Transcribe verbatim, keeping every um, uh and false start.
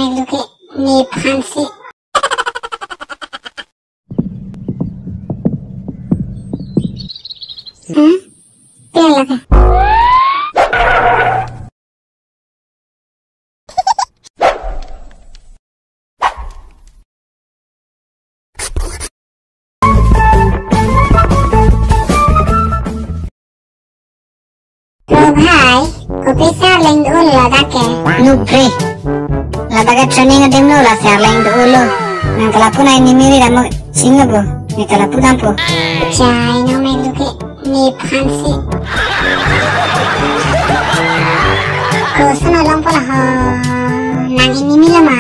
Luke, nephansi. Hmm? Pia lake. Ko bhai, kopi si arleng do-o ladak ke? Nupre. Ladak ke training adim lo, lasi arleng do-o lo. Nang ta lapu nai nimiri damo chinglo bo. Ne ta lapu dampo. Chai no me luke, nephansi. Koson along pola ho. Nang inimilo ma?